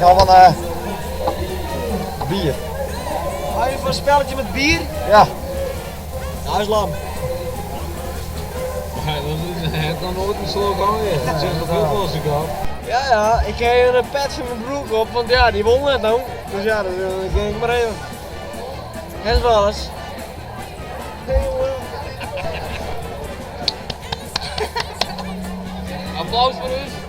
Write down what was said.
hou fan eh, bier. Hou je van een spelletje met bier? Ja. Hij is lam. Het kan nooit een slok aan je. Dat zit nog heel veel als ik had. Ja, ja, ik heb een pet van mijn broek op, want ja, die won net nou. Dus ja, dat ging ik maar even. Het wel eens. Hey, jongen. Applaus voor ons.